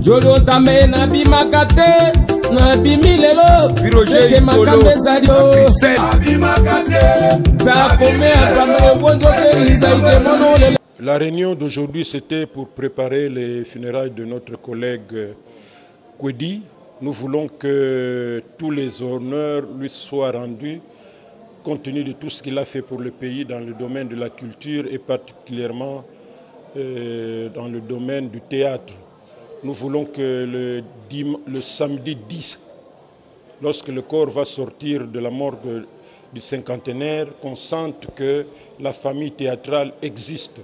Jolo Ntambe nabimaka te, nabimi lelo seke makambo ezali o zakome La réunion d'aujourd'hui, c'était pour préparer les funérailles de notre collègue Kwedi. Nous voulons que tous les honneurs lui soient rendus, compte tenu de tout ce qu'il a fait pour le pays dans le domaine de la culture et particulièrement dans le domaine du théâtre. Nous voulons que le samedi 10, lorsque le corps va sortir de la morgue du cinquantenaire, qu'on sente que la famille théâtrale existe.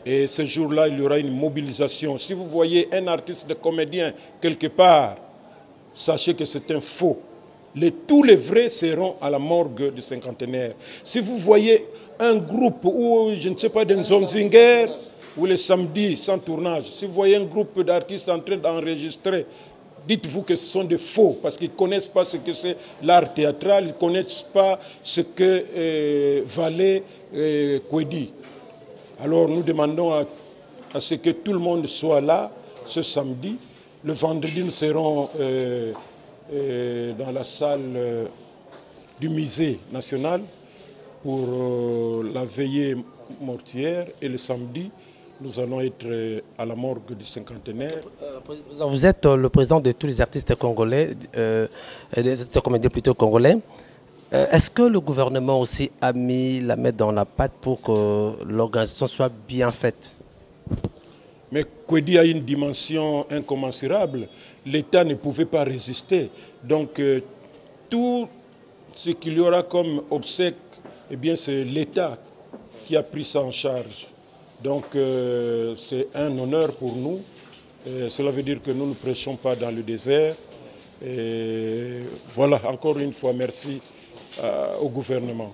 Et ce jour-là, il y aura une mobilisation. Si vous voyez un artiste de comédien quelque part, sachez que c'est un faux. Tous les vrais seront à la morgue du cinquantenaire. Si vous voyez un groupe ou, je ne sais pas, d'un Zonzinger, ou le samedi sans tournage, si vous voyez un groupe d'artistes en train d'enregistrer, dites-vous que ce sont des faux, parce qu'ils ne connaissent pas ce que c'est l'art théâtral, ils ne connaissent pas ce que valait Kwedi. Alors nous demandons à ce que tout le monde soit là ce samedi. Le vendredi, nous serons dans la salle du musée national pour la veillée mortuaire, et le samedi, nous allons être à la morgue du cinquantenaire. Président, vous êtes le président de tous les artistes congolais, des artistes comédiens plutôt congolais. Est-ce que le gouvernement aussi a mis la main dans la pâte pour que l'organisation soit bien faite? Mais Kwedi a une dimension incommensurable. L'État ne pouvait pas résister. Donc, tout ce qu'il y aura comme obsèque, eh bien, c'est l'État qui a pris ça en charge. Donc, c'est un honneur pour nous. Cela veut dire que nous ne prêchons pas dans le désert. Et voilà, encore une fois, merci au gouvernement.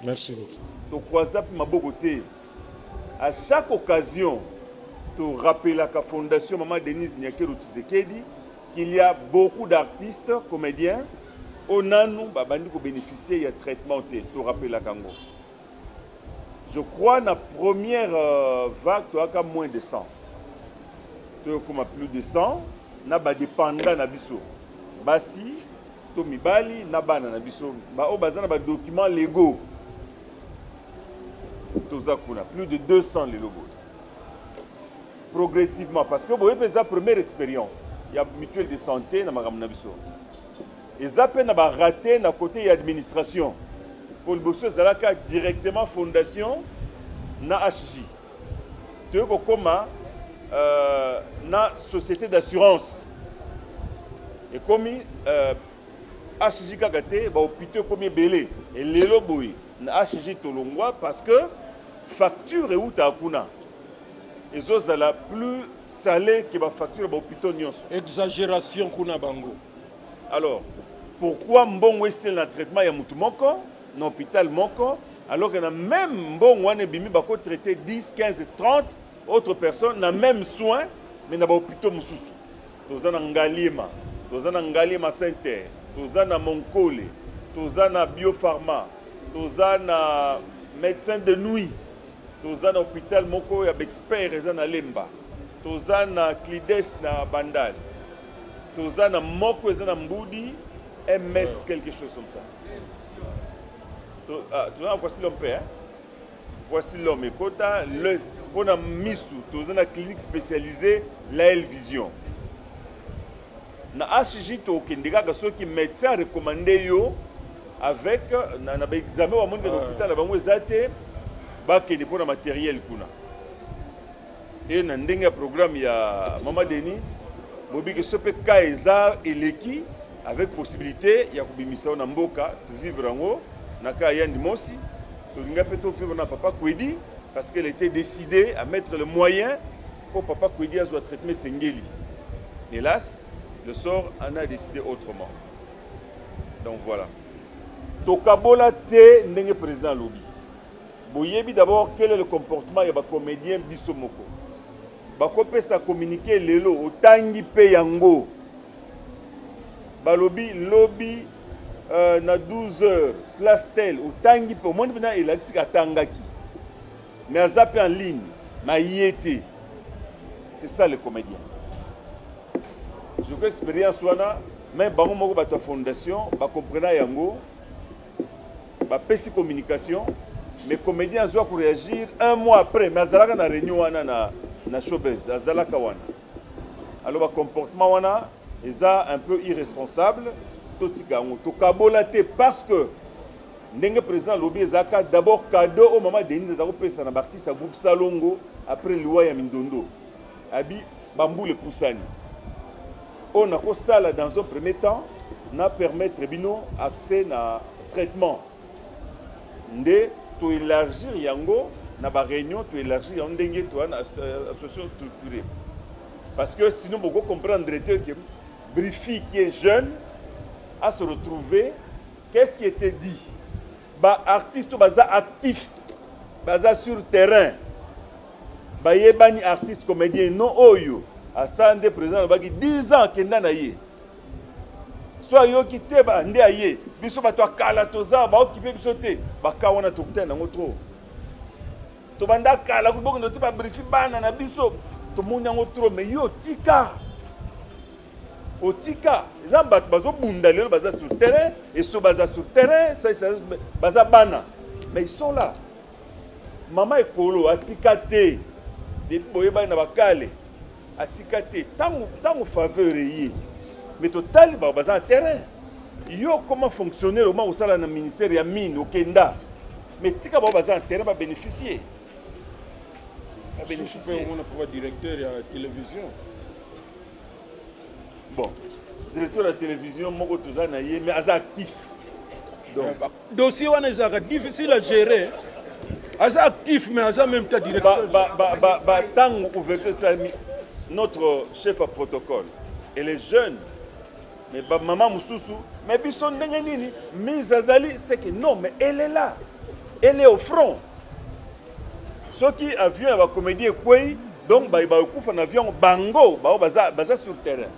Merci beaucoup. Donc, Wazap Mabogoté, à chaque occasion, pour rappeler la fondation Maman Denise Nyakeru Tshisekedi qu'il y a beaucoup d'artistes, comédiens, au nanou, babandi ko bénéficier, il y a traitement T, pour rappeler la Congo. Je crois que la première vague, tu as moins de 100. Tu as comme plus de 100, na ba dépendant na biso. Basi, to mibali, na bana na biso. Ba o bazana ba documents légaux. Toza kuna, plus de 200 les logos. Progressivement, parce que vous voyez, c'est la première expérience. Il y a mutuelle de santé dans ma biso. Et ça peut n'a pas raté dans côté administration. Pour le bosso, ça a directement fondation na HJ. Tu vois comment na société d'assurance. Et comme HJ kagate, ba hôpitaux comme belé et lelo boy na HJ tolongwa parce que facture est où ta kuna. Et zo la plus salée que ba facture ba hôpitaux nyonso. Exagération kuna bango. Alors, pourquoi mbongo esel na traitement ya mutu moko na hôpital moko alors que na même mbongo wana ebimi bako traiter 10, 15, 30 autres personnes na même soin mais na ba hôpitaux mosusu. Toza na Ngaliema, toza na Ngaliema Sainte-Terre, toza na Monkole, toza na Biopharma, toza na médecin de nuit, toza na hôpital moko ya expert eza na Lemba, toza na Clides na Bandal, toza na moko eza na Mbudi, MS quelque chose comme ça. Toza na voici l'homme hein? Voici l'homme ekota le pona misu, toza na clinique spécialisée la El Vision. Na HJ tokende kaka soki médecin recommandé yo avec na ba examen wa monde l'hôpital na bango eza te, bakende pona matériel kuna. Et na ndenge ya programme ya Maman Denise, bobi ke sope ka eza eleki avec possibilité ya kobimisa na mboka to vivre yango na ka ya Ndimosi, tolinga pe to vivre na papa Kwedi parce qu'elle était décidée à mettre le moyen pour papa Kwedi azwa traitement sengeli. Hélas, le sort en a décidé autrement. Donc voilà. Tokabola te ndenge président lobi. Boyebi d'abord quel est le comportement ya ba comédien biso moko. Bakopesa communiquer lelo otangi pe yango. Balobi lobi na 12 heures place telle otangi pe omoni pena elakisi atangaki. Mais aza pe en ligne, ma yete. C'est ça le comédien. Je crois expérience wana mais bango moko bato ya fondation bacomprena yango, bapesi communication, mais comédien azwa koréagir un mois après, mais azalaka na réunion wana na showbuzz, azalaka wana. Alors bacomportement wana eza un peu irresponsable. Totika yango, tokabola te, parce que ndenge président alobi, ezalaka d'abord cadeau oyo mama Denise aza kopesa na baartiste ya groupe Salongo après liwa ya Mindondo. Abi bambula epusani, oyo nakosala dans un premier temps na permettre bino accès na traitement, nde toélargir yango na baréunion, toélargir yango ndenge toya na association structurée, parce que sinon boko comprendre te que Brifi qui est jeune a se retrouver. Qu'est-ce qui était dit? Baartiste oyo baza actif, baza sur terrain, bayebani, artiste comédien non oyo asala nde président alobaki 10 ans akenda na ye, so ayoki te nde aye. Biso bato ya kala toza baokipe biso te. Baka wana tokutani yango trop, tobanda kala bokende ti babrifi bana na biso, tomoni yango trop. Mais yo tika, otika eza bato bazobunda lelo, baza sur terrain, eso baza sur terrain, baza bana, mais ils sont là. Mama Ekolo atika te depuis boyebani na bakale, atika te. Ntango faveur eye, mais totali bango baza na terrain. Yo koma fonctionnaire, oma kosala na ministère ya mine, okenda, mais tika bango baza na terrain babénéficier. Babénéficier. Omona papa directeur ya télévision. Bon, directeur ya télévision moko toza na ye, mais aza actif, donc dossier wana ezalaka difficile à gérer. Aza actif, mais aza même temps directeur. Ntango ouverture esalami, notre chef à protocole, elle est jeune, mais bamama mosusu, mais biso ndenge nini mise azali, c'est que non, mais elle est là, elle est au front. Soki avion ya bacomédie ekwei, donc bakokufa na avion, bango bao baza sur terrain.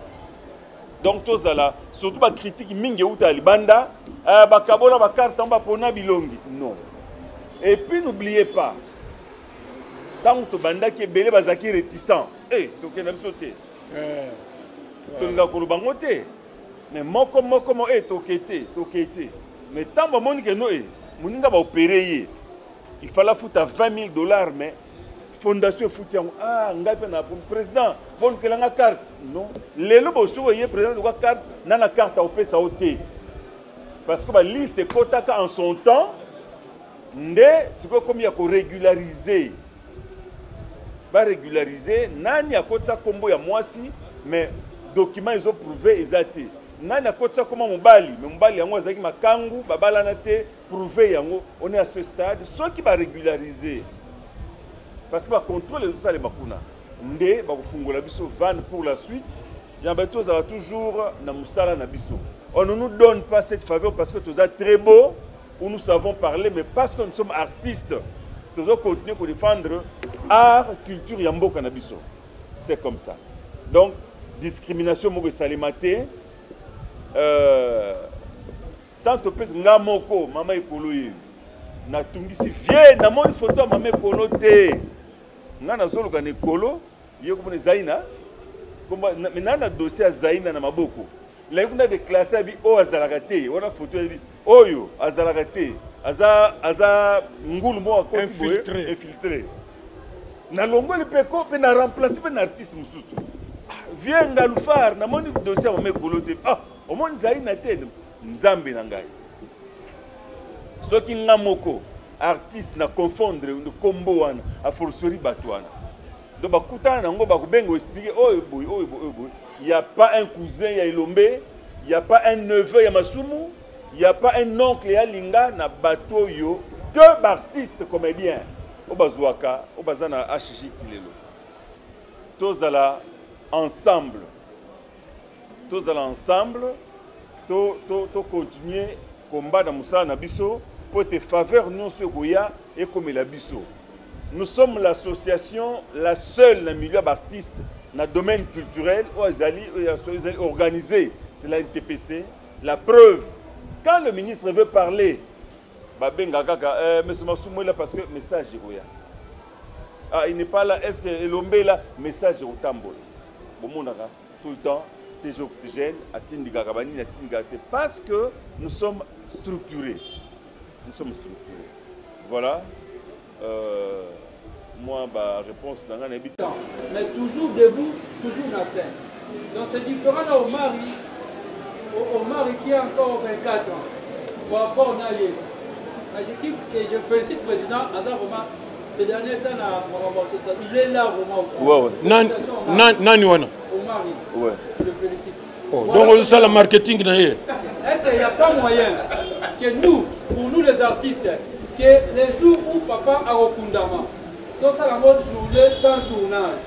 Donc tozala surtout bacritique mingi euta ya libanda, bakabola bacarte yango, bapona bilongi, non. Et puis n'oubliez pas, ntango tobandaki, ebele bazalaki réticent e tokenda biso te, tolingaka koloba yango te, mais moko moko mo e toke te, toke te. Mais ntango bamoni ke no e moninga baopere ye, il fallait afuta 20 000 $, mais fondation efuti yango. Ah, ngai mpe na président bolukelanga carte. Non, lelo bosoki oye président luka carte na carte akopesa yo te, parce que baliste ekɔtaka en son temps. Nde sikoyo komi ya korégulariser, barégulariser nani akotisa nkombo ya mwasi, mais document ezoprouve eza te. Nani akotisa nkombo mobali, mais mobali yango azalaki makangu, babalana te, prouve yango. On est à ce stade. Soki barégulariser, parce que bacontrôle ezosalema kuna, nde bakofungola biso vanne pour la suite. Yamba tozala toujours na mosala na biso. On ne nous donne pas cette faveur parce que toza très beau ou nous savons parler, mais parce que nous sommes artistes, tozo continuer kodéfendre art, culture ya mboka na biso. C'est comme ça. Donc discrimination moko esalema te. Tant topesi nga moko mama Ekolo ye, natungisi vie, namoni foto ya mama Ekolo te. Nga nazoluka na Ekolo ye komona ezali na me na dossier ya Zaina na maboko laki kuna déclasse abi oyo azalaka te wana, foto yabi oyo azalaka te, aza ngulu moko akoti boye, infiltré. Nalongoli mpe ko mpe na remplace mpe na artiste mosusu. Vie Ngalufar, namoni dossier ya mama Ekolo te. Ah, omoni Zaina te. Nzambe na ngai, soki nga moko artiste na confondre nkombo wana, a fortiori bato wana. Donc bakutana nango, bakobenga, expliquer oyo boye, oyo boye, oyo boye. Il y a pas un cousin ya Elombe, il y a pas un neveu ya Masumu, il y a pas un oncle ya Linga na bato oyo, deux artistes comédiens oyo bazwaka, oyo baza na HJ ti lelo. Tozala ensemble, tozala ensemble, to continuer combat na mosala na biso mpo ete faveur nyonso ekoya ekomela biso. Nous sommes l'association la seule na milieu ya baartiste na domaine culturel oyo ezali organisé, c'est la NTPC. La preuve, quand le ministre veut parler, babenga kaka monsieur Masumu est là, parce que message ekoya. Ah, il n'est pas là, est-ce que Elombe est là? Message ekotambola, bomonaka tout le temps. CG Oxygène atindikaka banini atindikaka, c'est parce que nous sommes structurés, nous sommes structurés. Voilà euh, moi ba réponse na ngai nayebi. Mais toujours debout, toujours na scène. Donc c'est différent na Omari, Omari qui a encore 24 ans par rapport na ye. Mais je kiffe que je félicite président aza vraiment ces derniers temps na makambo ya social, il est là vraiment au front. Ouais, ouais. Nani, nani, nani wana? Omari. Ouais. Je félicite. Oh, voilà. Donc ozosala marketing na ye. Est-ce qu'il n'y a pas moyen que nous, pour nous les artistes, que les jours où papa akokundama, tosala yango journée sans tournage,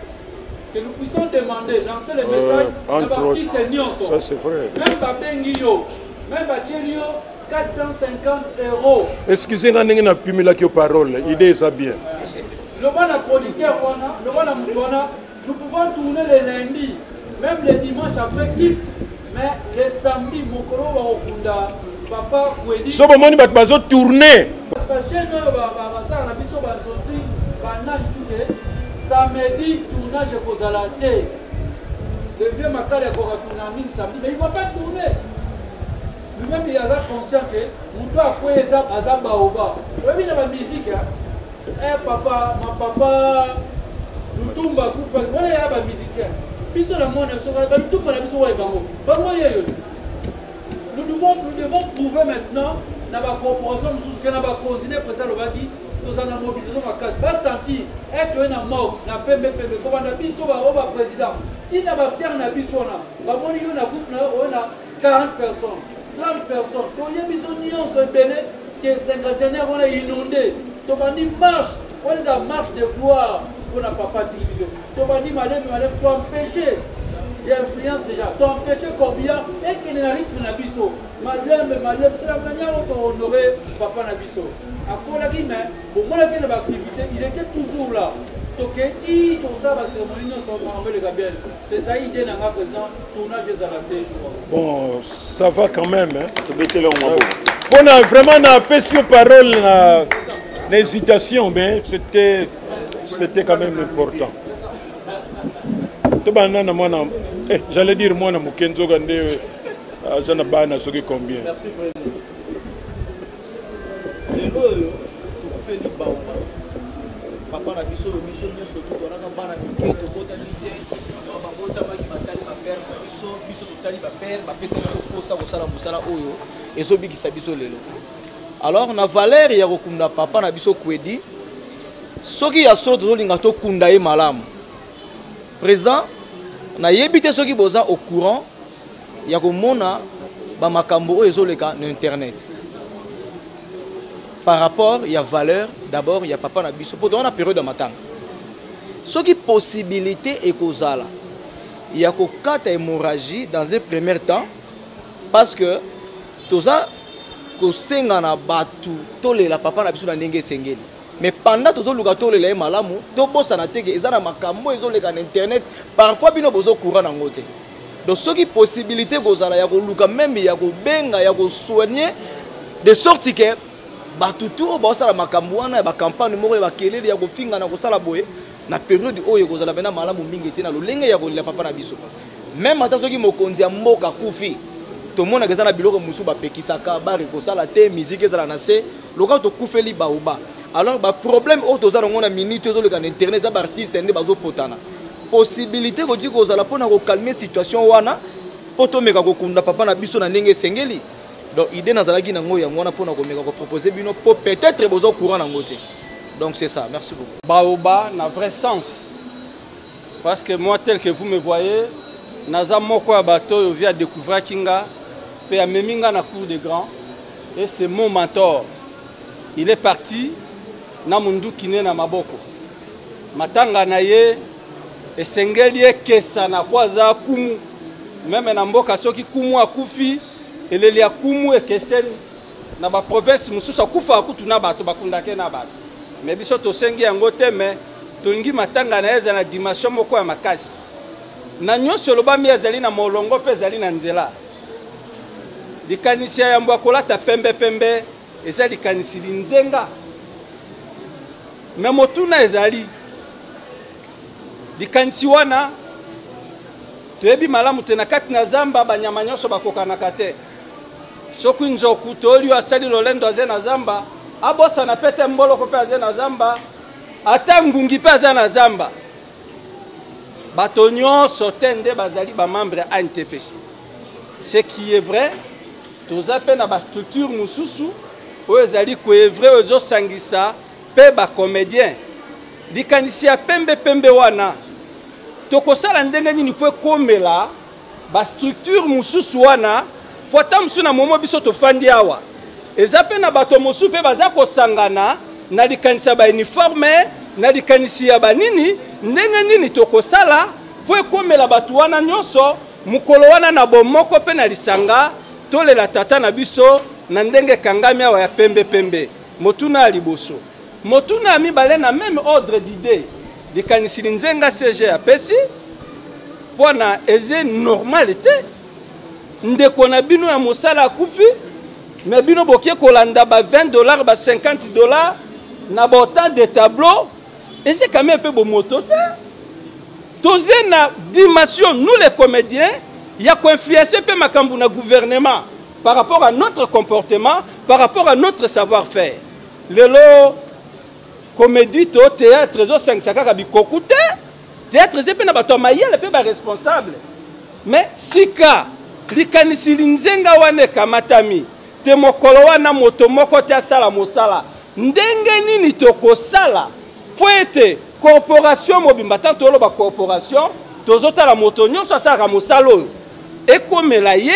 que nous puissions demander, lancer le message na entre baartiste autres. nyonso. Ça c'est vrai. Même babengi yo, même batieli yo 450 euros. Excusez nga ndenge napimelaki yo parole, idée eza bien. Loba na producteur wana, loba na moto wana, nous pouvons tourner le lundi, même le dimanche après culte, mais le samedi mokolo bakokunda papa Kwedi. So bomoni bato bazo tourner. Parce que chaîne oyo basala na biso banzonti banani tout te, samedi tournage ekozala te. Le vieux Makala akoka tourner mingi samedi, mais il va pas tourner. Lui-même il aza conscient que moto akwei eza aza baoba. Oyebi na ba musique hein? Eh papa, ma papa Lutumba akufa, wana ya ba musicien. Biso na mona biso ba Lutumba na biso wa bango. Bango yeyo. Nous devons prouver maintenant na ba corporation mosusu ke na ba continuer président lobaki tozala na mobilisation makasi basanti ete oye na mort na pembe pembe kobanda biso baoyo ba président ntina baterre na biso wana bamoni yo na groupe na yo oyo na 40 personnes 30 personnes toye biso nyonso ebele ke cinquantenaire wana inonde tobandi marche wana eza marche de gloire mpona papa atiki biso tobandi malembe malembe toempêche d'influence déjà toempêche corbillard ekende na rythme na biso malembe malembe. C'est la manière oyo tohonore papa na biso akolaki, mais bomonaki na baactivité, il était toujours là. Tokei tosala bacérémonie nyonso, makambo eleka bien. C'est ça idée na nga président, tournage ezala te jour. Bon, ça va quand même, hein. Tobeteli yango maboko. Mpona vraiment napesi yo parole na hésitation, mais c'était quand même important. Tobanda na mwana, eh, j'allais dire mwana moke, nzoka nde aza na bana soki combien. Merci président. Lelo oyo tokufeli baoba papa na biso oyo biso nyonso tozalaka bana mike, tobotami te, babotamaki batali bapere na biso, biso totali bapere bapesa biso mposa kosala mosala oyo ezobikisa biso lelo. Alors na valeur ya kokunda papa na biso Kwedi, soki ya solo tozolinga tokunda ye malamu, président, nayebi te soki boza au courant ya komona bamakambo oyo ezoleka na internet par rapport ya valeur d'abord ya papa na biso, mpo toza na période ya matanga. Soki possibilité ekozala ya kokata hémorragie dans un premier temps, parce que toza kosenga na bato tolela papa na biso na ndenge esengeli, mais pendant tozoluka tolela ye malamu, tobosana te ke eza na makambo ezoleka na internet, parfois bino bozokura nango te. Donc soki possibilité kozala ya koluka même ya kobenga ya kosoigne de sorte ke bato tu oyo baosala makambo wana ya bacampagne moko ya bakelele ya kofinga na kosala boye na periode oyo ekozala mpena malamu mingi te na lolenge ya kolela papa na biso. Même ata soki mokonzi ya mboka akufi, tomonaka eza na biloko mosusu bapekisaka bare kosala te, miziki ezala na se loka. Tokufeli baoba, alors baproblème oyo toza nango na minute ezoleka na internet eza baartiste nde bazopotana. Possibilité koki kozala mpona kocalmer situation wana mpo tomeka kokunda papa na biso na ndenge esengeli. Donc idée nazalaki nango yango wana mpona komeka kopropose bino, mpo peut-être boza courant nango te. Donc c'est ça, merci beaucoup. Baoba na vrai sens, parce que moi, tel que vous me voyez, naza moko ya bato oyo vi adécouvraki nga mpe amemi nga na cour de grand, et c'est mon mentor. Il est parti na munduki ne na maboko. Matanga na ye esengeli ekesana po aza kumu. Même na mboka, soki kumu akufi, eleli ya kumu ekeseni na baprovince mosusu. Akufaka kutu na bato bakundake na bato, mais biso tosengi yango te. Mais tolingi matanga na ye eza na dimension moko ya makasi. Na nyonso elobami ezali na molongo mpe ezali na nzela. Likanisi ya yambo ya kolata pembe pembe eza likanisi linzenga, mais motuna ezali likanisi wana. Toyebi malamu te na kati na zamba banyama nyonso bakokanaka te. Soki nzoku to oyo asali lolendo aze na zamba, abosana mpe te mboloko mpe aze na zamba, ata ngungi mpe aza na zamba. Bato nyonso te nde bazali bamembre ya ANTPC. Ce qui est vrai, toza mpe na bastructure mosusu oyo ezali koevre, oyo ezosangisa mpe bacomédien. Likanisi ya pembe pembe wana tokosala ndenge nini mpo ekomela ba structure mosusu wana, mpo ata mosusu na momo biso tofandi awa eza mpe na bato mosusu mpe baza kosangana na likanisi ya bauniforme na likanisi ya banini. Ndenge nini tokosala mpo ekomela bato wana nyonso mokolo wana na bomoko mpe na lisanga, tolela tata na biso na ndenge ekangami awa ya pembe pembe? Motuna ya liboso. Motuna ya mibale, na meme ordre d'idée, likanisi linzenga CG apesi mpo na eze normal te, ndeko na bino ya mosala akufi, me bino boke kolanda ba 20 dollars, ba 50 dollars na ba autant de tableau, eze quand même mpe bomoto te. Toze na dimension, nous les comédiens, ya koinfluencer mpe makambo na gouvernement par rapport à notre comportement, par rapport à notre savoir-faire. Lelo comédie to théâtre ezosangisa kaka bikoku te, théâtre eza mpe na bato ya mayele mpe baresponsable. Mais sika likanisi linzenga wana ekamatami te, mokolo wana moto moko te asala mosala. Ndenge nini tokosala mpo ete corporation mobimba, tanto toloba corporation, tozotala moto nyonso asalaka mosala oyo ekomela ye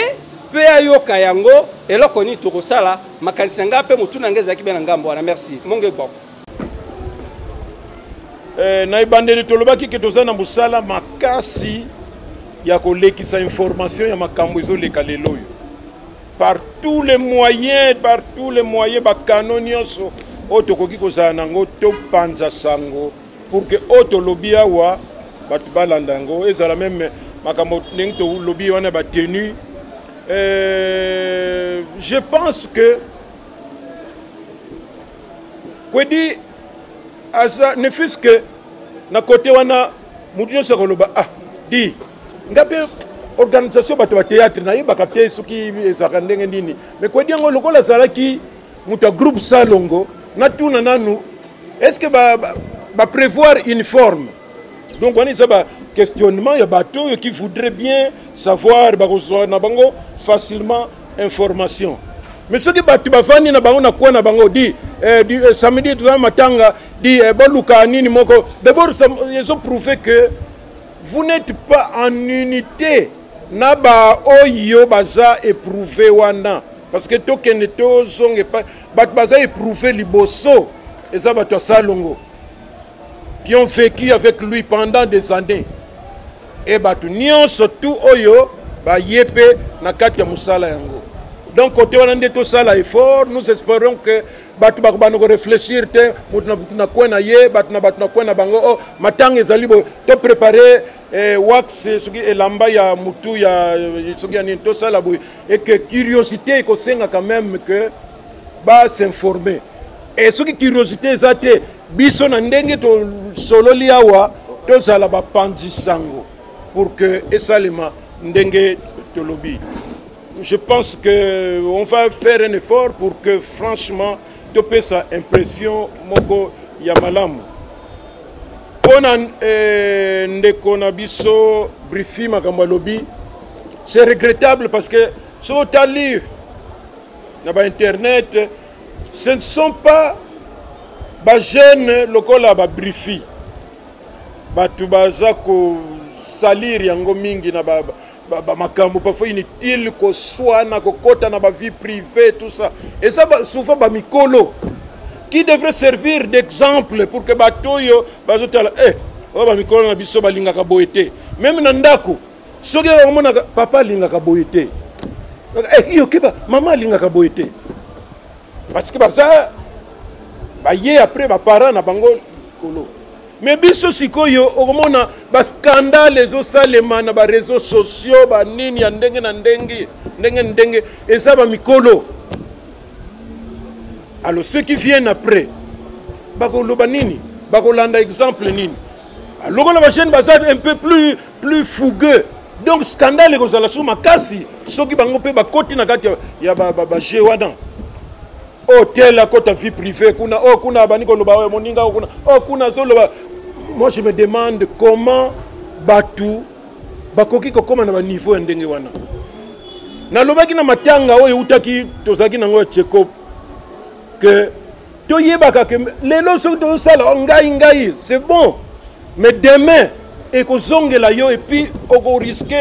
mpe ayoka yango, eloko nini tokosala? Makanisi na ngai mpe motuna ngai ezalaki be na ngambo wana. Merci monge gboko. Na ebandeli tolobaki ke toza na mosala makasi ya kolekisa information ya makambo ezoleka lelo oyo par tous les moyens, par tous les moyens, bakano nyonso oyo tokoki kozala nango, topanza sango pour que oyo tolobi awa bato balanda yango, ezala meme makambo ndenge tolobi wana batenu. Je pense que Kwedi aza ne fût-ce que na côté wana motu nyonso akoloba ah di nga mpe organisation bato ya théâtre nayebaka te soki ezalaka ndenge nini, mais Kwedi yango lokola azalaki moto ya groupe Salongo, natuna nanu est-ce que ba prévoir uniforme? Donc wana eza ba questionnement ya bato oyo qui voudrait bien savoir, bakozwa na bango facilement information. Mais soki bato bavandi na bango na coin na bango di, di samedi toza matanga di, boluka nini moko, d'abord ezo prouver que vous n'êtes pas en unité na ba oyo baza éprouvé wana, parce que tokende tozonga epai bato baza éprouvé liboso eza bato ya Salongo qui ont vécu avec lui pendant des années, et bato nyonso tout oyo baye mpe na kati ya mosala yango. Donc côté wana nde tosala effort. Nous espérons que bato bakobanda koréfléchir te moto na moto na coin na ye, bato na bato na coin na bango. Oh, matanga ezali boye, toprépare wax, soki elamba ya mutu ya soki ya nini, tosala boye, et que curiosité ekosenga quand même que basinforme. Et soki curiosité eza te, biso na ndenge tosololi awa tozala bapanzi sango pour que esalema ndenge tolobi. Je pense que on va faire un effort pour que franchement topesa impression moko ya malamu mpona ndeko na biso Brifi. Makambo alobi, c'est regrettable, parce que soki otali na bainternet, ce ne sont pas bajeune lokola babrifi bato baza kosalir yango mingi na bamakambo parfois inutile, koswana, kokota na bavie privée, tout ça. Eza souvent bamikolo qui devrait servir d'exemple pour que bato oyo bazotala, oyo bamikolo na biso balingaka boye te. Même na ndako, soki omonaka papa alingaka boye te, yo keba, mama alingaka boye te, parce que baza baye après baparent na bango likolo. Mais biso sikoyo okomona bascandale ezosalema na bareseau sociaux, banini ya ndenge na ndenge, ndenge ndenge, eza bamikolo. Alors ceux qui viennent après bakoloba nini? Bakolanda exemple nini? Lokola bajeune baza un peu plus fougueux. Donc scandale ekozala su makasi soki bango mpe bakoti na kati ya baje wana. Oyo tel akota vie privée kuna, oyo kuna abandi koloba, oyo moninga oyo kuna, oyo kuna azoloba. Moi je me demande comment bato bakoki kokóma na baniveau ya ndenge wana. Nalobaki na matanga oyo eutaki tozalaki nango ya Tcheko que toyebaka ke lelo soki tozosala oh, ngai ngai, c'est bon, mais demain ekozongela yo et puis okorisque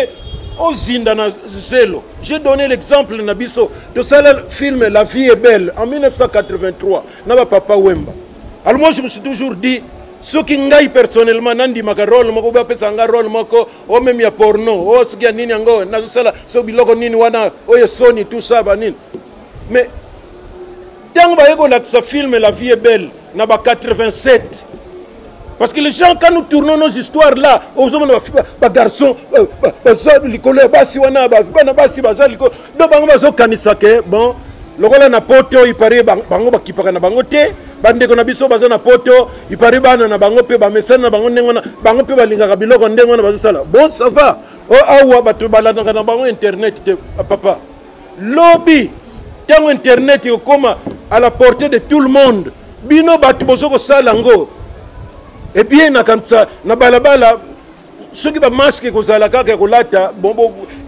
ozinda na zelo. J'ai donné l'exemple na biso, tosala film La vie est belle en 1983 na bapapa Wemba. Alors moi je me suis toujours dit, soki ngai personnellement nandimaka role moko, bapesa nga role moko o même ya porno o soki ya nini yango nazosala so biloko nini wana oyo soni, tout ça banini, mais ntango baye kolakisa film La vie est belle na ba 87, parce que les gens, quand nous tournons nos histoires là, ozomona bagarçon baza likolo ya basi wana, bana basi baza likolo, donc bango bazokanisa ke bon, lokola na poto ipare bango bakipaka na bango te, bandeko na biso baza na poto ipare bana na bango mpe bamesana na bango ndenge wana, bango mpe balingaka biloko ndenge wana bazosala. Bon, ça va. O awa bato balandaka na bango internet te. Papa, lobi ntango internet ekokoma à la portée de tout le monde, bino bato bozo kosala yango, et bien nakanisa na balabala soki bamasque ekozala kaka ya kolata, bon,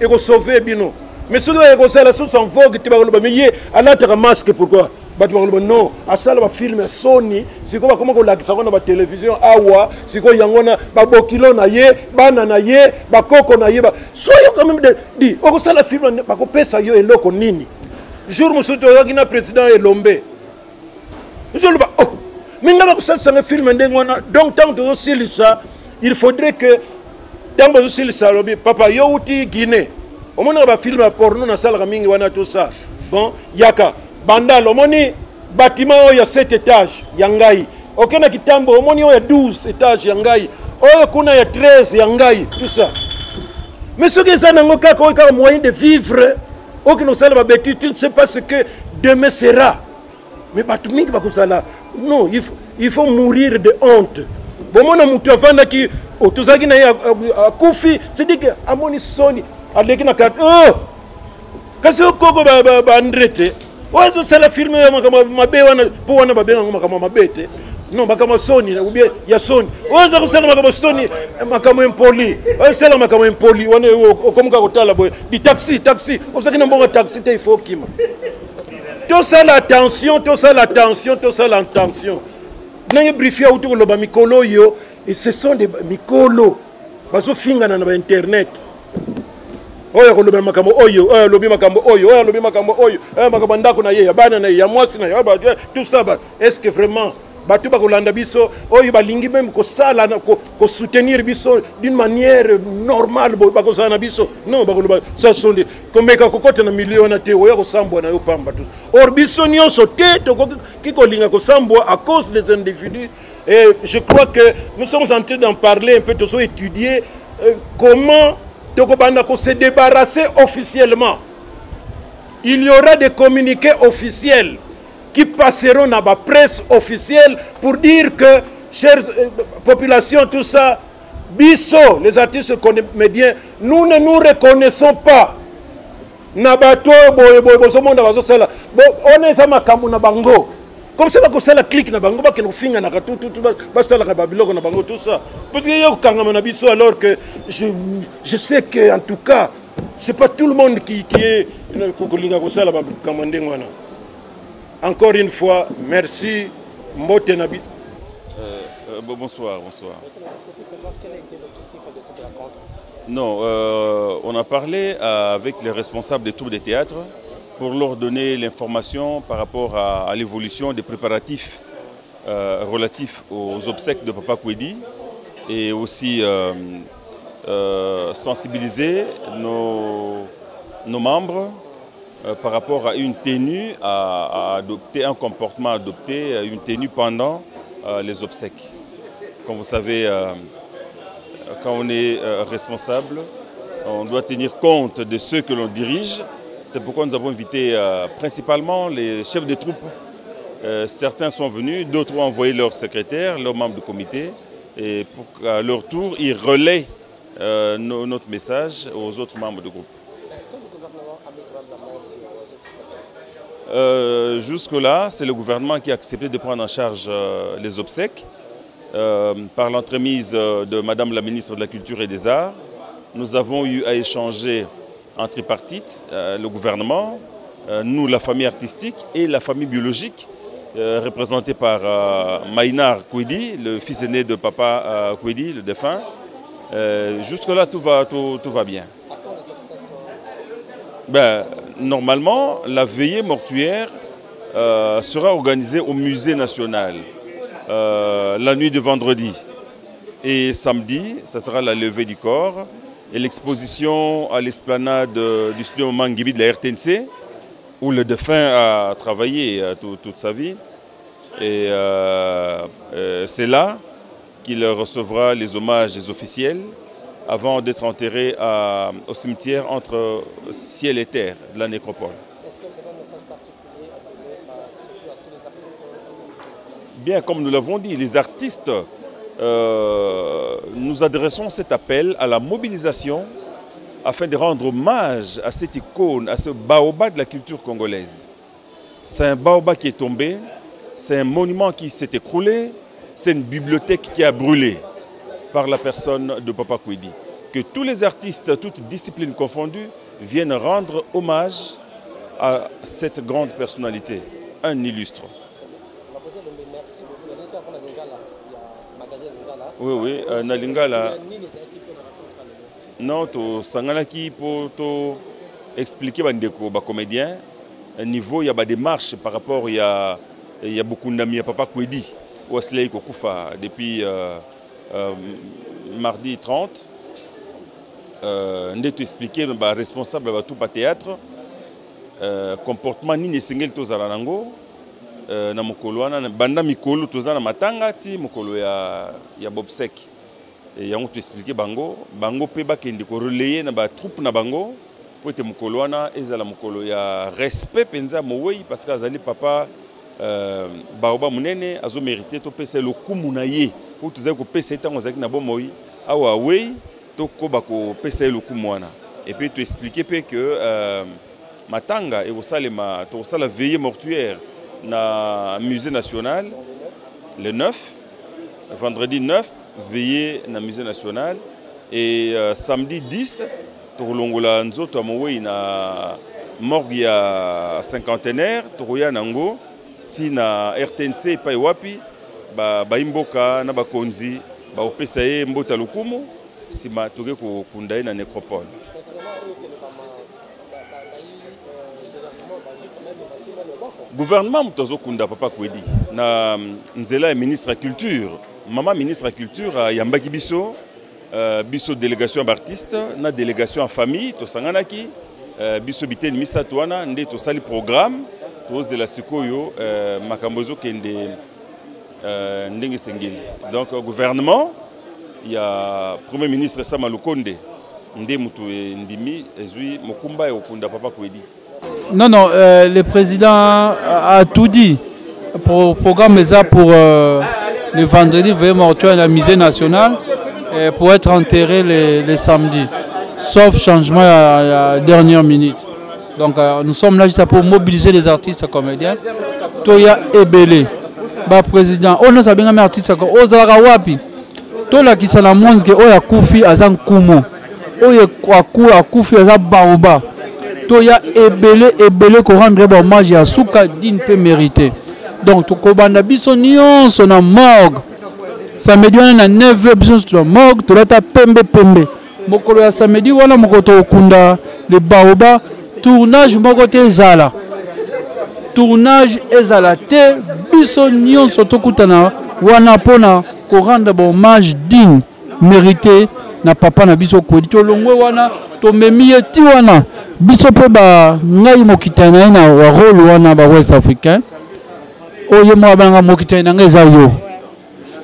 ekosauve bino. Mais soki ekozala susu en vogue te, bakoloba mais ye alataka masque pourquoi? Bato bakoloba non, asala bafilme ya soni, sikoyo bakoma kolakisa yango na batelevizio awa, sikoyo yango wana babokilo na ye, bana na ye, bakoko na ye. Soyo quand même di okosala filme, bakopesa yo eloko nini? Jour mosusu toyokaki na président Elombe, ozoloba oh, mais nga bakosalisanga filme ndenge wana. Donc ntango tozosilisa, il faudrait que ntango bazosilisa, alobi papa, yo uti Guinée, omonaka bafilme ya porno nasalaka mingi wana, tout ça, bon, yaka Bandal, omoni bâtiment oyo ya 7 étage ya ngai, oke na Kitambo, omoni oyo ya 12 étage ya ngai, oyo kuna ya 13 ya ngai, tout ça. Mais soki eza nango kaka oyo kaka moyen de vivre, okende kosala babêtises, tu ne sais pas ce que demain sera. Mais bato mingi bakozala non, il faut mourir de honte. Bomona moto avandaki, tozalaki na ye, akufi, c'est-à-dire que amoni soni, aleki na carte, oh! Kasi okoko baandre te, oyo azosala filme ya makambo mabe wana, mpo wana babengango makambo mabe te, non, makambo soni ou bien ya soni, oyo aza kosala makambo soni, makambo impoli, oyo osala makambo impoli wana, okomuka kotala boye di taxi, taxi, ozalaki na mbongo taxi te, il faut okima. Tosala attention, tosala attention, tosala attention. Ndenge brifi auti koloba, mikolo oyo, et ce sont des mikolo bazofingana na bainternet, oyo akolobela makambo oyo, oyo alobi makambo oyo, oyo alobi makambo oyo, oyo makambo ya ndako na ye, ya bana na ye, ya mwasi na ye, tout ça. Est ce que vraiment bato bakolanda biso, oyo balingi même kosala, kosoutenir biso d'une manière normale, bakozala na biso? Non, bakoloba ça sont komeka kokota na milieu wana te, oya kosambwa na yo pamba. Or biso nyonso te tokoki kolinga kosambwa à cause des individus. Et je crois que nous sommes en train d'en parler un peu, tozo étudier comment tokobanda se débarrasser officiellement. Il y aura des communiqués officiels qui passeront dans la presse officielle pour dire que, chères populations, tout ça, biso, les artistes comédiens, nous ne nous reconnaissons pas. Na bato boye boye bozomona bazosala ona eza makambo na bango, comme ça bakosala clique na bango, bakende kofinganaka tututu, basalaka babiloko na bango, tout ça, parce que ye kokangama na biso, alors que je sais que en tout cas c'est pas tout le monde qui est kolinga kosala makambo ndenge wana. Encore une fois, merci, mbote na bi. Bonsoir, bonsoir. Est-ce qu'on peut savoir quel a été l'objectif de cette rencontre? Non, on a parlé avec les responsables des troupes de théâtre pour leur donner l'information par rapport à l'évolution des préparatifs relatifs aux obsèques de Papa Kwedi et aussi sensibiliser nos membres par rapport à une tenue à adopter, un comportement adopté, une tenue pendant les obsèques. Comme vous savez, quand on est responsable, on doit tenir compte de ceux que l'on dirige. C'est pourquoi nous avons invité principalement les chefs de troupes. Certains sont venus, d'autres ont envoyé leur secrétaire, leurs membres du comité. Et pour qu'à leur tour, ils relaient euh, notre message aux autres membres du groupe. Est-ce que le gouvernement a mis la main sur cette situation? Jusque-là, c'est le gouvernement qui a accepté de prendre en charge les obsèques par l'entremise de Madame la ministre de la Culture et des Arts. Nous avons eu à échanger en tripartite, le gouvernement, nous, la famille artistique et la famille biologique, représentée par Maïnar Kouidi, le fils aîné de papa Kouidi, le défunt. Jusque-là, tout va, tout, tout va bien. Ben, normalement, la veillée mortuaire sera organisée au musée national la nuit de vendredi. Et samedi, ça sera la levée du corps et l'exposition à l'esplanade du studio Manguibi de la RTNC, où le défunt a travaillé toute sa vie. Et c'est là qu'il recevra les hommages des officiels avant d'être enterré au cimetière entre ciel et terre de la nécropole. Est-ce que vous avez un message particulier à donner surtout à tous les artistes? Bien, comme nous l'avons dit, les artistes, nous adressons cet appel à la mobilisation afin de rendre hommage à cette icône, à ce baobab de la culture congolaise. C'est un baobab qui est tombé, c'est un monument qui s'est écroulé, c'est une bibliothèque qui a brûlé par la personne de Papa Kwedi. Que tous les artistes, toutes disciplines confondues, viennent rendre hommage à cette grande personnalité, un illustre. Oui, oui, na Lingala. Non, tosanganaki pour to expliquer bandeko ba comédien niveau ya ba démarche par rapport ya ya bokundami ya Papa Kwedi Wesley kokufa depuis mardi 30. Nde to expliquer ba responsable ba tout ba théâtre comportement nini esengeli tozala nango na mokolo wana banda mikolo toza na matanga ti mokolo ya bobsek. Et yango to expliquer bango, bango pe bakende ko relayer na ba troupe na bango po ete mokolo wana ezala mokolo ya respect penza mowei parce que azali papa baoba munene azo mériter to pesa lokumu na ye po tozali kopesa ye ntango azalaki na bomoi awa awei tokoba kopesa ye lokumu wana. Et puis to expliquer pe que matanga ekosalema, tokosala veillée mortuaire na musée national le 9, vendredi 9, veillée na musée national et samedi 10 tokolongola nzoto ya mowei na morgue ya cinquantenaire, tokoya nango ti na RTNC epai wapi baimboka na bakonzi bakopesa ye mbota lokumu, nsima toke kokunda ye na nécropole. Gouvernement moto azokunda Papa Kwedi na nzela ya ministre ya culture. Mama ministre ya culture ayambaki biso, biso délégation ya baartiste na délégation ya famille tosanganaki, biso biteni misato wana nde tosali programme tozela sikoyo makambo ezokende ndenge esengeli. Donc gouvernement ya premier ministre Sama Lukonde nde moto endimi ezwi mokumba ya kokunda Papa Kwedi. Non, non, le président a tout dit. Pour programme ça pour le vendredi, veillée mortuaire à la musée national et pour être enterré les samedis, sauf changement à la dernière minute. Donc nous sommes là juste pour mobiliser les artistes comédiens. Toya Ebele, ba président, on a bien artiste ozalaka wapi? Tola ki sala monde ke oya kufi azan kumo. Oye aku akufi aza baoba. Toya Ebele Ebele ko rendre ba hommage ya suka digne pe mérité. Donc tokobanda biso nyonso na morgue. Samedi wana na 9h biso nyonso na morgue tolata pembe pembe. Mokolo ya samedi wana mokolo tokunda le baoba tournage moko te ezala. Tournage ezala te biso nyonso tokutana wana pona ko rendre ba hommage digne mérité na papa na biso Kwedi. Tolongwe wana tomemi ye ti wana biso mpe ba ngai mokitani na ye na wa rôle wana ba West Africain. Oyo mwa banga mokitani na ngai eza yo.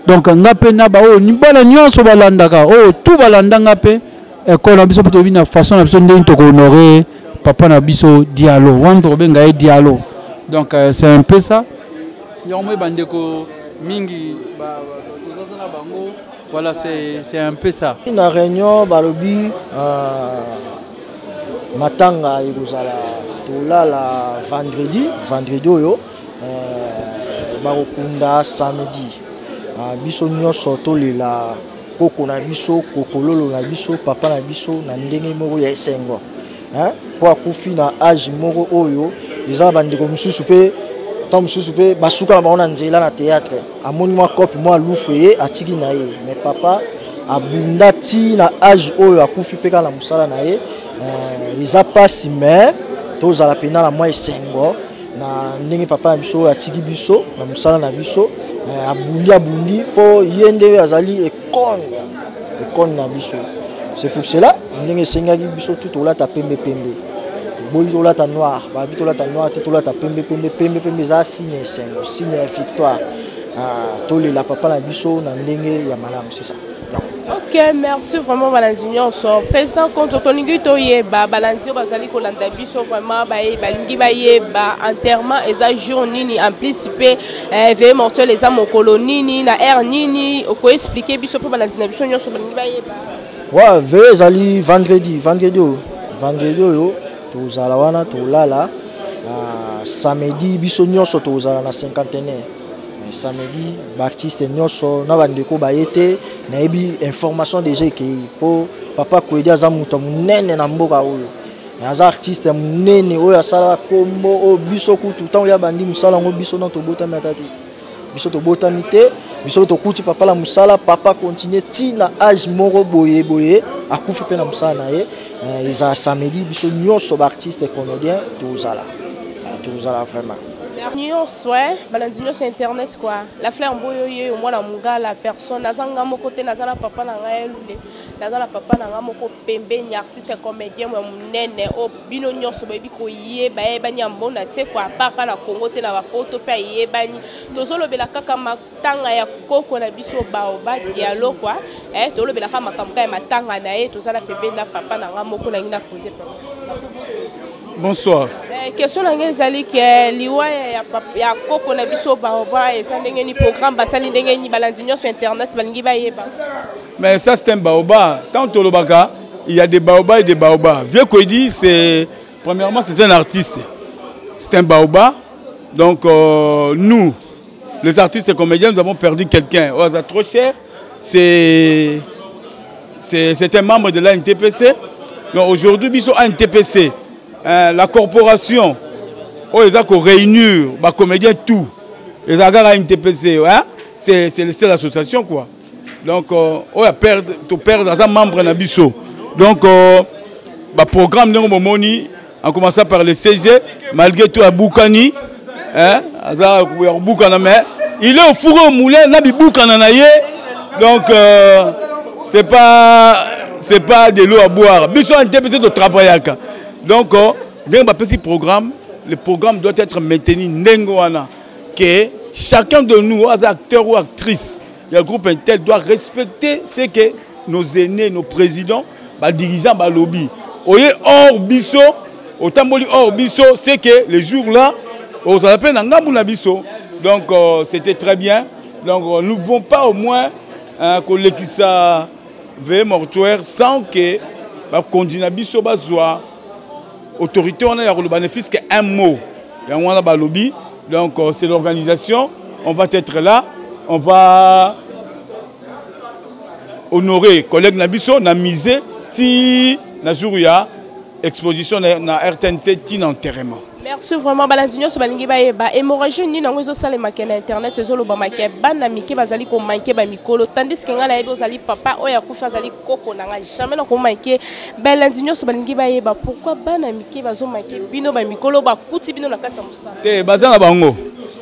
Donc nga mpe na ba oyo bana nyonso balandaka, oyo tout balanda nga mpe école na biso mpe toyebi na façon na biso ndenge tokohonore papa na biso Diallo. Wana tokobenga ye Diallo. Donc c'est un peu ça. Yango moi bandeko mingi ba tozaza na bango. Voilà, c'est un peu ça. Na réunion balobi euh, matanga ekozala tolala vendredi vendredi oyo euh, bakokunda samedi euh, biso nyonso tolela koko na biso kokololo na biso papa na biso na ndenge moko ya esengo mpo akufi na age moko oyo eza na bandeko mosusu mpe ntango mosusu mpe basuka na bango na nzela na théâtre amoni mwa cope mwa lufu ye atiki na ye mais papa abunda ti na age oyo akufi mpe kaka na mosala na ye euh, eza mpasi mais tozala mpenza na mwa esengo na ndenge papa na biso oyo atiki biso na mosala na biso euh, abundi abundi mpo ye nde azali ekone ekone na biso c'est pour cela ndenge esengaki biso tu tolata pembe pembe toboyi tolata noir babi tolata noir te tolata pembe pembe pembe pembe eza signe ya esengo signe ya victoire ah, tolela papa na biso na ndenge ya malamu c'est ça. Ok, merci vraiment balandi nyonso. Président Konto, tolingi toyeba balandi oyo bazali kolanda biso vraiment baye balingi bayeba enterrement eza jour nini en plus mpe eh, veillée mortuaire eza mokolo nini na heure nini okoexplike biso mpo balandi na biso nyonso balingi bayeba. Ouais, veillée ezali vendredi, vendredi oyo, vendredi oyo tozala wana tolala na samedi biso nyonso tozala na cinquantenaire samedi baartiste nyonso na bandeko baye te nayebi information deja ekei mpo papa kwedi aza moto ya monene na mboka oyo aza artiste ya monene oyo asalaka nkombo oyo biso kutu ntango ya bandi mosala yango biso na tobotami ata te biso tobotami te biso tokuti papa na mosala papa continue ti na age moko boye boye akufi mpe na mosala na ye eh, ezala samedi biso nyonso baartiste comédien tozala eh, tozala vraiment nyonso eh, balandi nyonso internet quoi la fleur mboyo ye mwana mongala personne naza nga moko te naza na papa na ngai elule naza na papa na ngai moko pembeni artiste comédien ya monene oyo bino nyonso boyebi koyeba ayebani ya mbona te kwa apart na congo te na bapoto mpe ayebani tozolobela kaka matanga ya koko na biso baoba dialo kwa eh, tolobela kaka makambo kaka ya matanga na ye toza na pembeni na papa na ngai moko nangi na pose papa. Bonsoir. Eh, question na ngai ezali ke liwa ya, ya koko na biso baoba eza ndenge nini programme basali ndenge nini balandi nyonso internet balingi bayeba. Mais ça c'est un baoba. Tant tolobaka, il y a des baobas et des baobas. Vieux Kwedi, c'est premièrement c'est un artiste. C'est un baoba. Donc euh, nous, les artistes et comédiens, nous avons perdu quelqu'un. Au hasard trop cher, c'est c'est un membre de l'ANTPC. Mais aujourd'hui, biso ANTPC, euh, la corporation, oyo eza koréunir bacomédien tout ezalaka kaka ntpc hein? c'est c'est l'association quoi donc euh, oyo aperdre toperdre aza membre na biso donc euh, baprogramme ndenge bomoni en commençant par le cg malgré tout abukani hein, aza ya kobukana mais il est au four au moulin na bibukana na ye donc euh, c'est pas c'est pas de l'eau à boire biso ante biso totravaillaka donc euh, ndenge bapesi programme le programme doit être maintenu ndenge wana que chacun de nous aza acteur ou actrice ya groupe intel doit respecter ce que nos aînés nos présidents badirigeants balobi oye hors biso otamboli hors biso c'est que le jour là ozala mpe na ngambu na biso donc euh, c'était très bien donc euh, nous ne pouvons pas au moins euh, kolekisa veille mortuaire sans que bakonzi na biso bazwa autorité wana ya koloba ne fût que un mot yango wana balobi donc euh, c'est l'organisation on va être là on va honorer collègue na biso na musée ti na jour ya exposition na, na rtnc ti na enterrement. Merci vraiment balandi nyonso balingi bayeba hémorragie nini yango ezosalemaka na internet ezolobama ke bana mike bazali komanke bamikolo tandis ke ngai nayebi ozali papa oyo akufi azali koko na ngai jamais nakomanke balandi nyonso balingi bayeba pourquoi bana mike bazomanke bino bamikolo bakuti bino na kati ya mosala te baza na bango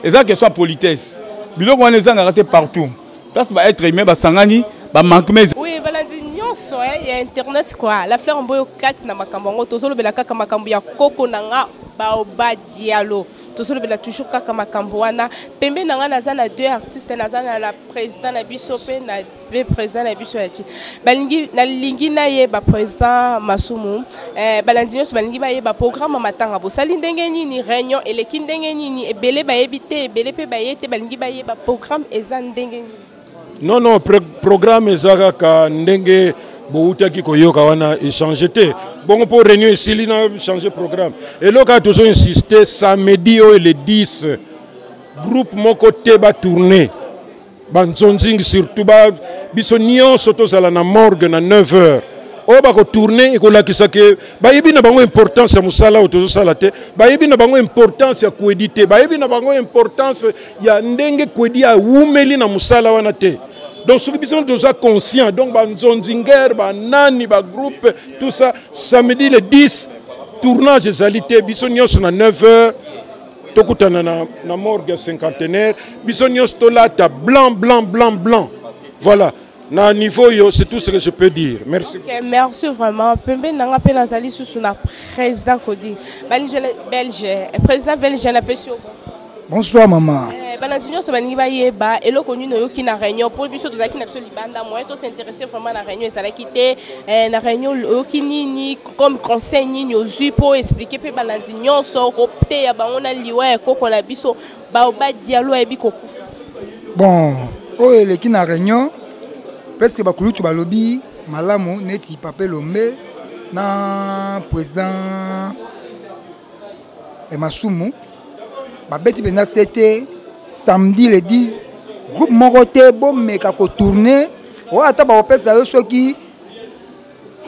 eza question ya politesse biloko wana ezangaka te partout place ba être humain basangani ba manquement. Oui, balandi nyonso eh, ya internet quoi. La fleur mboyo kati na makambo yango tozolobela kaka makambo ya koko na nga Baoba Diallo. Tozolobela toujours kaka makambo wana. Pembe na nga naza na deux artistes, naza na la président na biso pe na pe président na biso ya chi. Balingi nalingi nayeba président Masumu. Eh, balandi nyonso balingi bayeba programme ya matanga bosali ndenge nini, réunion eleki ndenge nini, ebele bayebi te, ebele pe baye te, balingi bayeba programme eza ndenge nini. Non, non, programme eza kaka ndenge bowutaki koyoka wana, echange te. Bongo mpo réunion esili na change programme. Eloko kaka tozo insiste, samedi oyo le 10, groupe moko te batourne, banzonzingi surtout ba, biso nyonso tozala na morgue na 9 heures. Oyo bakotourne ekolakisa ke bayebi na bango importance ya mosala oyo tozosala te, bayebi na bango importance ya Kwedi te, bayebi na bango importance ya ndenge Kwedi awumeli na mosala wana te. Donc soki biso toza conscient, donc banzonzinger, banani, bagroupe, tout ça, samedi le 10, tournage ezali te. Biso nyonso na 9 heures tokutana na morgue ya cinquantenaire. Biso nyonso tolata blanc, blanc, blanc, blanc. Voilà, na niveau yo, c'est tout ce que je peux dire. Merci. Ok, merci vraiment. Pembeni nanga mpe nazali susu na président Kodi Balinzele Belge. Président Belge, napesi yo bonsoir. Maman. Balandi nyonso balingi bayeba eloko nini oyoki na réunion, mpo biso tozalaki na biso libanda, moyen tos'intéresse vraiment na réunion ezalaki te. Na réunion oyoki nini comme conseil? Nini ozwi mpo expliquer mpe balandi nyonso, koteya bango na liwa ya koko na biso Baoba Dialo ayebi kokufa? Bon, oyo eleki na réunion, presque bakulutu balobi malamu, neti Papa Elombe na président Masumu babeti mpenza sete. Samedi le 10, groupe moko te bomeka kotourne. Oyo ata bakopesa yo soki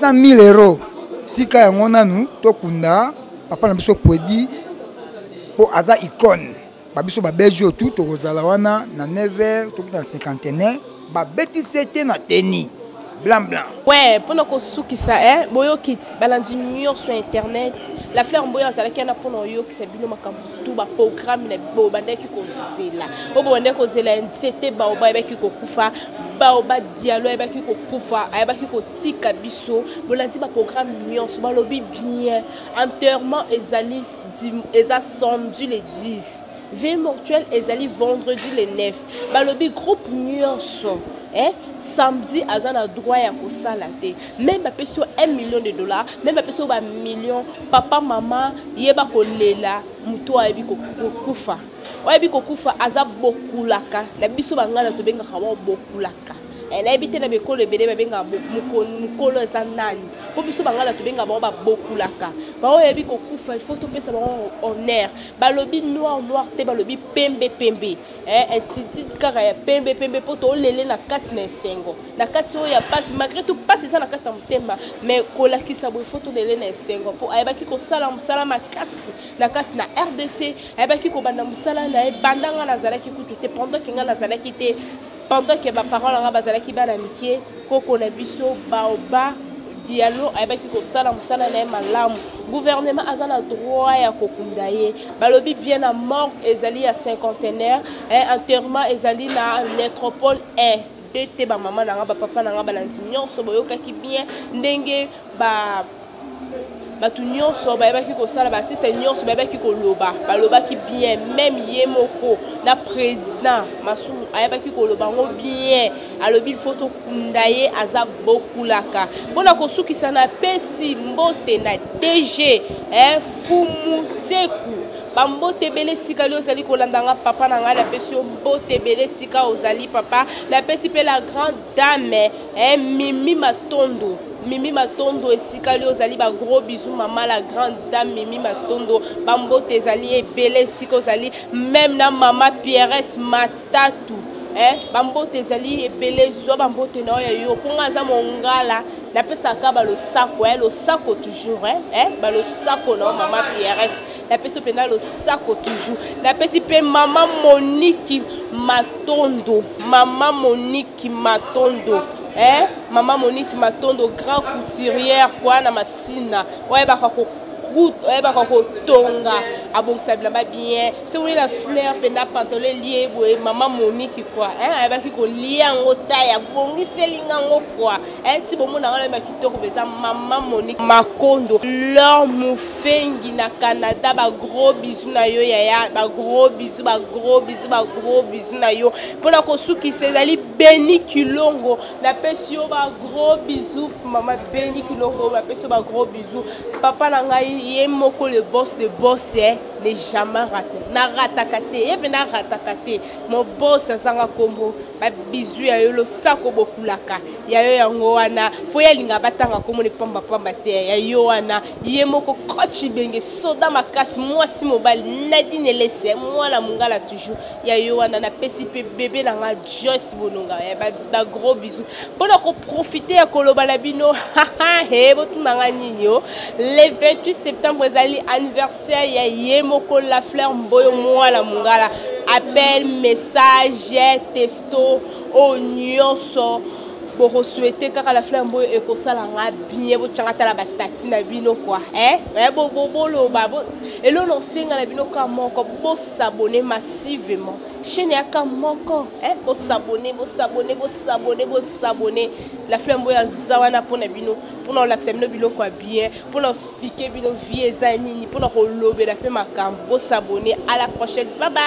100 000 euros, tika yango nanu, tokunda papa na biso Kwedi mpo aza icône. Babiso babelge oyo tu tokozala wana na 9 heures, tokuta na cinquantenaire, babeti sete na teni blanc blanc. Ouais, mpona kosukisa, boyoki ti balandi nyonso ya internet, La Fleur Mboyo azalaki wana mpona oyokisa bino makambo tu, baprogramme na bo bandaki kozela, oyo bobandaki kozela ya nzete. Baoba ayebaki kokufa, Baoba Dialo ayebaki kokufa, ayebaki kotika biso. Bolandi baprogramme nyonso, balobi bien. Enterrement ezali eza samedi le 10, veille mortuelle ezali vendredi le 9. Balobi groupe nyonso, samedi aza na droit ya kosala te. Même bapesi yo 1 million de dollars, même bapesi yo bamillion, papa, mama, yeba kolela moto ayebi kokufa. Oyebi kokufa aza bokulaka na biso. Bangala tobengaka bango bokulaka. Nayebi te na bekolo ebele babengaka mokolo eza nani, mpo biso bangala tobengaka bango babokulaka. Bango oyebi kokufa, il faut topesa bango honneur. Balobi noir noir te, balobi pembe pembe, etiti kaka ya pembe pembe, mpo tolele na kati na esengo, na kati oyo ya pasi. Malgré tout pasi eza na kati ya motema, mais kolakisa boye, faut tolele na esengo, mpo ayebaki kosala mosala makasi na kati na RDC. Ayebaki kobanda mosala na ye banda nga nazalaki kutu te, pendant ke nga nazalaki te, pendant ke baparent na nga bazalaki bana mike. Koko na biso Baoba Dialo ayebaki kosala mosala na ye malamu. Gouvernement aza na droit ya kokunda ye. Balobi bien, na morgue ezali ya cinquantenaire, enterrement ezali na Métropole 1 2 te. Bamama na nga, bapapa na nga, balandi nyonso, boyokaki bien ndenge ba bato nyonso bayebaki kosala, baartiste nyonso bayebaki koloba, balobaki bien. Même ye moko na président Masumu ayebaki koloba yango bien. Alobi il faut tokunda ye, aza bokulaka. Mpona kosukisa, napesi mbote na DG, Fumu Teku. Bambote ebele esika li ozali kolanda nga. Papa na ngai, napesi yo mbote ebele esika ozali papa. Napesi mpe la grande dame, Mimi Matondo, Mimi Matondo, esika li ozali, bagros bisous. Mama la grande dame Mimi Matondo, bambote ezali ebele esika ozali. Même na mama Pierrette Matatu, bambote ezali ebele. Zwa bambote na oyo ya yo, mpo nga aza mongala, napesaka balosako, losako toujours, balosako na yo mama Pierrette, napesi mpenza losako toujours. Napesi mpe mama Moniki Matondo, mama Moniki Matondo, mama Monique Matondo, grand couturière kwa na Masina, oyebaka oyebaka kotonga, abongisa bilamba bien. Soki la Fleur mpenza pantalon elie boye, mama Monique quoi, ayebaki kolia yango taille, abongiseli ngango quoi, ti bomona ngo nayeba kitoko mpenza. Mama Monique Makondo, Lor Mofengi na Canada, bagros bisous na yo yaya, bagros bisous, bagros bisous, bagros bisous na yo. Mpona kosukisa, ezali Beni Kilongo, napesi yo bagros bisous. Mama Beni Kilongo, napesi yo bagros bisous. Papa na ngai ye moko, le boss de boss, eh. Ne jamais rate. Narataka te, ye mpe narataka te. Mon boss azanga kombo, ba bisous ya yo losako bokulaka. Ya yo yango wana, po ye alinga batanga kombo ne pamba pamba te. Ya yo wana, ye moko coach Ibenge, soda makasi, mwasi mobali, Nadine Elese, mwana mungala toujours. Ya yo wana, napesi pe bebe na nga Joyce Bononga, ya ba gros bisous. Pona ko profiter ya koloba na bino, he botuna nga nini yo. Le 28 septembre ezali anniversaire ya ye moko La Fleur Mboyo mwana mungala. Appel, message, testo, oyo nyonso bokosouhaite kaka La Fleur Mboyo ekosala nga bien, botyanga tala ba statut na bino quoi. Eh, eh bo bo boloba bo eloko na osenga na bino ka moko bosabonner massivement. Chaîne ya ka moko, eh bosabonner, bosabonner, bosabonner, bosabonner. La Fleur Mboyo aza wana mpona bino, mpona kolakisa bino biloko ya bien, mpona expliquer bino vie eza nini, mpona kolobela mpe makambo. Bosabonner, à la prochaine. Bye bye.